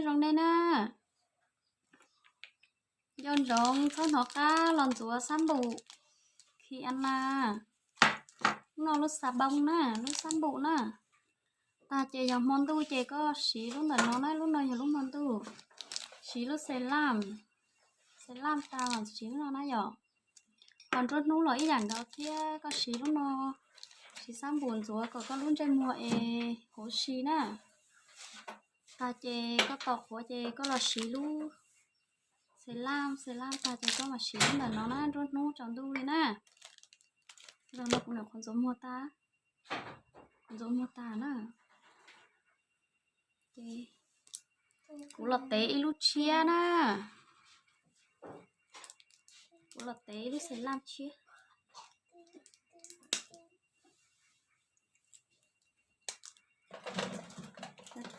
Zoo nej na. Nco ntsoov txhob hnov qab los ntxuav xab npum khi a na. Lub no lub xà bông na, lub xab npum na. Tag ces yog hmo ntuj ces koj siv lub ntawm no na, lub no yog lub hmo ntuj. Siv lub xelam, xelam tag los siv lub no na yom. Ho nruab hnub los ib yam nkaus thiab, koj siv lub no, siv xab npum ntxuav kom koj lub ntsej muag es huv si na. Tag ces koj tos qhuav ces koj los siv lub xelam, xelam tag ces koj mam siv lub ntawm no na, nruab hnub tsaus ntuj li na. Los no kuv nyuam qhuav ntxuav muag tag, ntxuav muag tag na. Ces kuv los tev ib lub tshiab na. Kuv los tev ib lub xelam tshiab.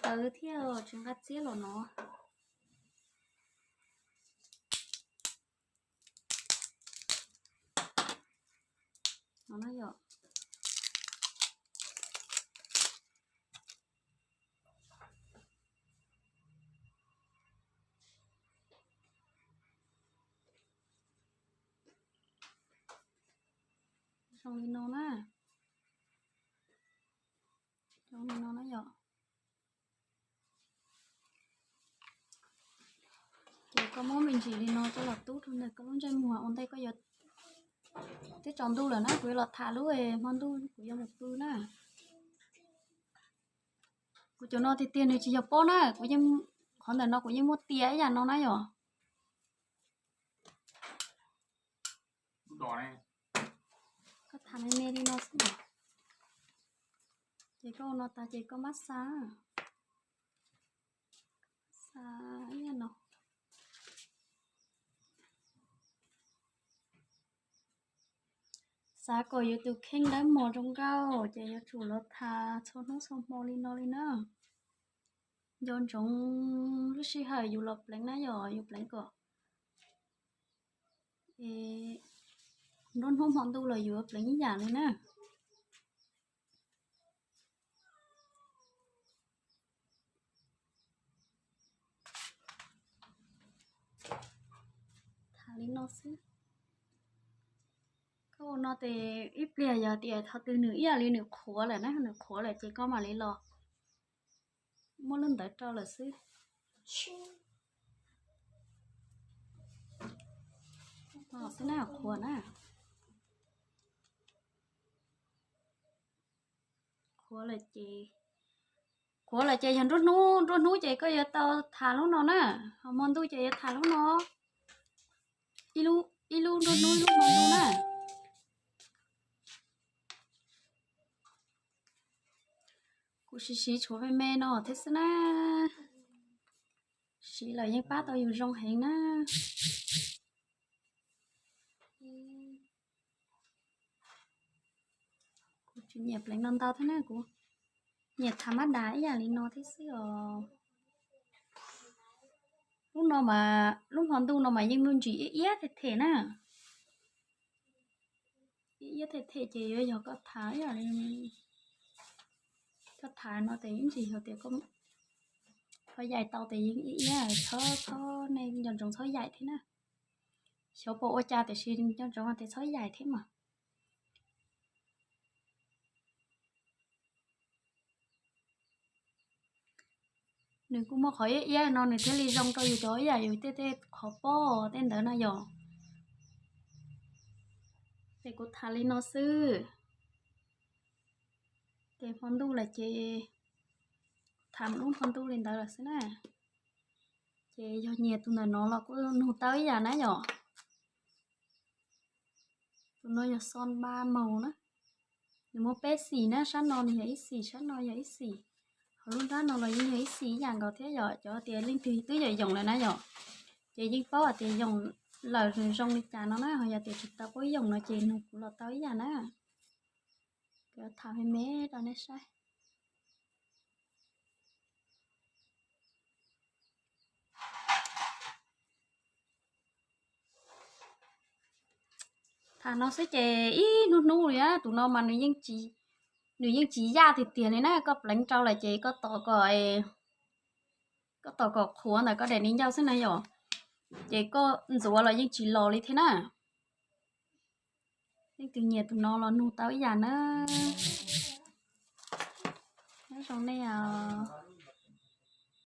Tawv thiab tsis nqa txiab los no. No na yom. Zoo li no na. Zoo li no na yom. Ces koj muab me ntsis li no coj los tub rau ntawm koj lub ntsej muag ua ntej koj yuav, twb tsaus ntuj lawm na, kuv yuav los tham lub hmo ntuj kuv yuav mus pw na. Kuv cov no tiag tiag nws tsis yog pob na, kuv yeej, qhov ntawm no kuv yeej muaj tias ib yam no na yom. Koj tham me me li no xwb na. Ces koj ua no tas ces koj mab xa, xa ib yam no. Xav kom yuav tus kheej dawb mos zoo nkauj ces yuav tsum los tham txhua hnub txhua hmo li no li na. Nco ntsoov lub sij hawm yus los pleev na yom, yus pleev kom nruab hnub hmo ntuj los yuav pleev ib yam li na. Tham li no xwb. Koj ua no ces ib pliag yog tias thaum twg nws ib yam li nws qhuav lawm na, nws qhuav lawm ces koj mam li los muab lub ntawd rau lawm xwb. Los xwb na, qhuav na. Qhuav lawm ces, qhuav lawm ces yog nruab hnub, nruab hnub ces koj yuav tau tham lub no na, ho hmo ntuj ces yuav tham lub no. Ib lub, ib lub nruab hnub ib lub hmo ntuj na. Kuv siv siv tshuav me me no thiab xwb na. Siv lawm yeej pab tau yus zoo heev na. Kuv tsis nyiam pleev no ntau thiab na, kuv nyiam tham mab das ib yam li no thiab xwb os. Lub no mas, lub hmo ntuj no mas yeej me ntsis iab iab them them na. Iab iab them them ces yuav yog koj tham ib yam li koj tham no ces ib ntsis yog tias koj ho yaim tau ces yeej iab iab, txhob, txhob, nej nco ntsoov txhob yaim thiab na. Xyov puas ua cas tiam sis nco ntsoov tias txhob yaim thiab mas. Nws kuj muaj qhov iab iab no nws thiaj li zoo rau yus cov ib yam yus tej tej qhov pob tej ntawd na yom. Ces kuv tham li no xwb. Ces hmo ntuj lawm ces tham lub hmo ntuj li ntawd lawm xwb na. Ces yog nyiam tus ntawm no los kuj nug tau ib yam na yom. Tus no yog xon ba maus na. Nws muaj peb xim na, sab no nws yog ib xim, sab no yog ib xim. Ho lub nrab no los yeej yog ib xim ib yam nkaus thiab yom, cov tias leej twg twb yog yoom lawm na yom. Ces yeej paub hais tias yoom lawm nws zoo li cas no na, ho yog tias tsis tau paub yoom no ces nug kuv los tau ib yam na. Kuv tham me me rau nej saib. Tham no xwb ces ib hnub hnub li na, tus no mas nws yeej tsis, nws yeej tsis yaj tiag tiag li na, koj pleev rau lawm ces koj tos kom Koj tos kom qhuav ntawm koj daim niv ncauj xwb na yom, ces koj ntxuav los yeej tsis los li thiab na. Leej twg nyiam tus no los nug tau ib yam na. Nyob zoo nej os.